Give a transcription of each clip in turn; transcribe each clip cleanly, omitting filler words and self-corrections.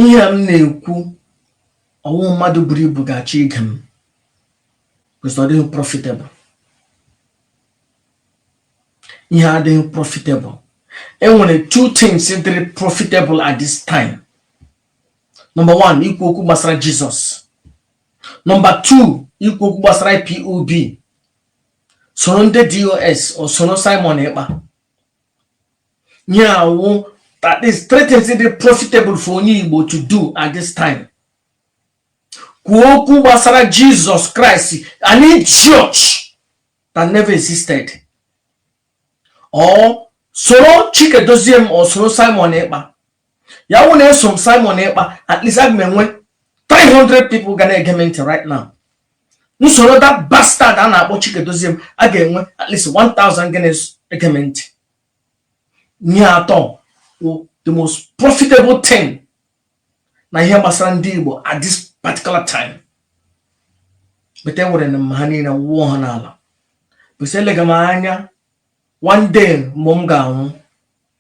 Ihe a m na-ekwu, ọwụ mmadụ buru ibu ga-achọ ige m, because ọ dịghị profitable. Ihe adịghị profitable. Enwere two things dịrị profitable at this time. Number one, ikwu okwu gbasara Jizọs. Number two, ikwu okwu gbasara IPOB, soro ndị DOS o soro Simon Ekpa. Ihe awụ, that is three things dị profitable for onye Igbo to do at this time. Kwuo okwu gbasara Jesus Christ, an idiot that never existed, or soro Chike or soro Simon Ekpa. Ya wụ na-eso m Simon Ekpa, at least aga m enwe 300 people ga na-ege m ntị right now. Nsoro that bastard a na-akpọ Chike m, a ga-enwe at least 1000 ga na-ege m ntị. Ihe atọ wụ the most profitable thing na ihe gbasara ndị Igbo at this particular time. But enwere m ha niile wụọ ha n'ala, bụsị elega m anya one day mgbe m ga-anwụ,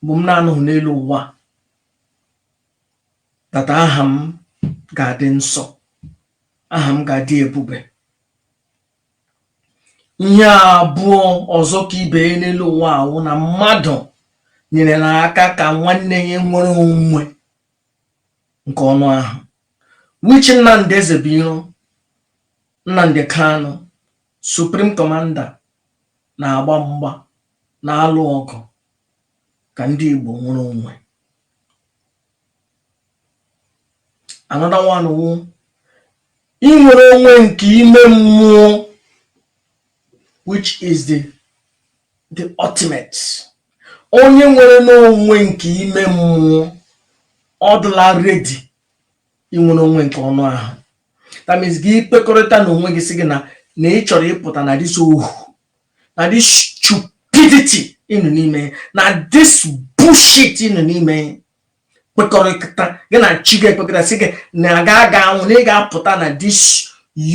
mgbe m na-anọghị n'elu ụwa, that aha m ga-adị nsọ, aha m ga-adị ebube. Ihe abụọ ọzọ ka ibe ya n'elu ụwa awụ na mmadụ nyere n'aka ka nwanne ya nwere onwe nke ọnụ ahụ, which Nnamdi Ezebiro, Nnamdi Kanu, Supreme Commander, na-agba mgba, na-alụ ọgụ ka ndị Igbo nwere onwe. Another one wụ inwere onwe nke ime mmụọ, which is the ultimate. Onye nwere n'onwe nke ime mmụọ, ọ dịla ready inwere onwe nke ọnụ ahụ. That means gị kpekọrịta na onwe gị, sị gị na ị chọrọ ịpụta na this ohu, na this stupidity ịnọ n'ime, na this bullshit ịnọ n'ime. Kpekọrịta gị na chi gị, ekpekọrịta sị gị na aga aga anwụ, na ị ga-apụta na this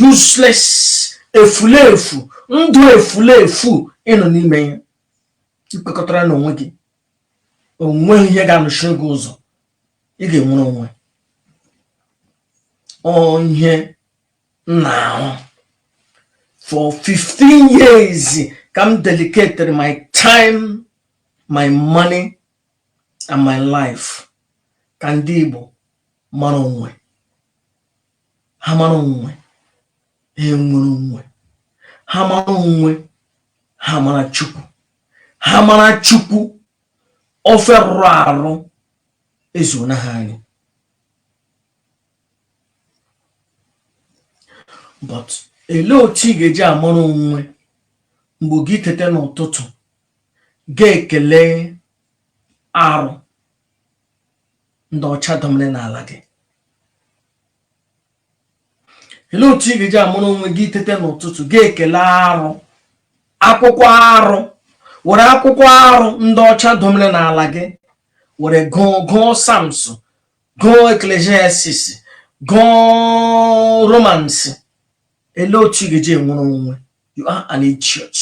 useless efulefu, ndụ efulefu ịnọ n'ime ya. Ikpekọtara n'onwe gị, onweghị ihe ga-anọchiri gị ụzọ, ị ga-enwere onwe. Ọ ihe m na-ahụ for 15 years ka m dedicated my time, my money and my life ka ndị Igbo mara onwe ha, mara onwe ha, enwere onwe ha, mara onwe ha, mara Chukwu ha, mara Chukwu. Ofe rụrụ arụ ezuona ha anyị. But elee otu ị ga-eji amara onwe mgbe gị tete n'ụtụtụ ga-ekele arụ ndị ọcha domere n'ala gị? Elee otu ị ga-eji amara onwe gị tete n'ụtụtụ ga-ekele arụ, akwụkwọ arụ, were akwụkwọ arụ ndị ọcha domere n'ala gị, were gụọ, gụọ Psalms, gụọ Ecclesiastes, gụọ Romans? Elee otu ị ga-eji enwere onwe? You are an idiot.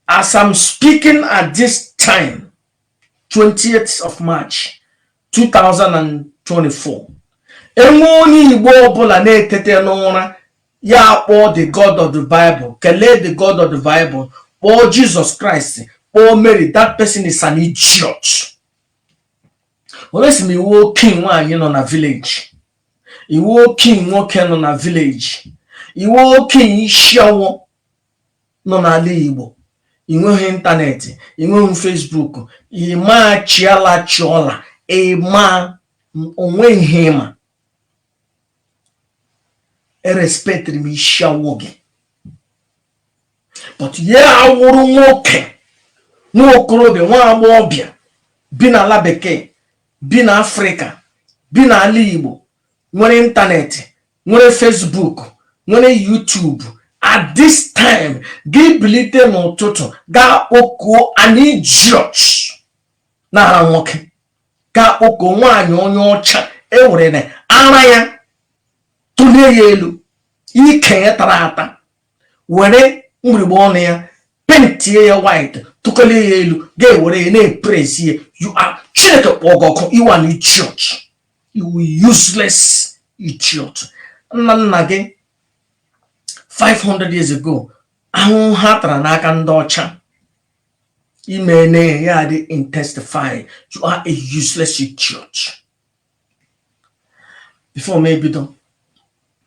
As I'm speaking at this time, 20th of March 2024, enwe onye Igbo ọbụla na-etete n'ụra, ya kpọọ the God of the Bible, kelee the God of the Bible, kpọọ Jesus Christ, kpọọ Mary, that person is an idiot. Onye si m iwu okenye nwaanyị nọ na village, iwu okenye nwoke nọ na village, iwu okenye isi ọwụ nọ n'ala Igbo, ị nweghị internet, ị nweghị Facebook, ịma chiala chiola, ịma onwe ihe ịma, erespectịrị m isi awọ gị. But ya awụrụ nwoke, nwa okorobịa, nwa agbọghọbịa bi n'ala bekee, bi na Afrịka, bi n'ala Igbo, nwere internet, nwere Facebook, nwere YouTube, at this time gị bilite n'ụtụtụ gaa kpọkuo an idiot n'ara nwoke, gaa kpọkuo nwaanyị onye ọcha ewere na ara ya tụlie ya elu, ike ya tara ata, were mgbirigbe ọnụ ya paintie ya white, tụkolie ya elu, ga-ewere ya na-epraise ya, you are, Chineke kpọọ gị ọkụ. You are an idiot. You useless idiot. Nna nna gị 500 years ago, ahụhụ ha tara n'aka ndị ọcha ime ya dị intensify. You are a useless idiot. Before m ebido,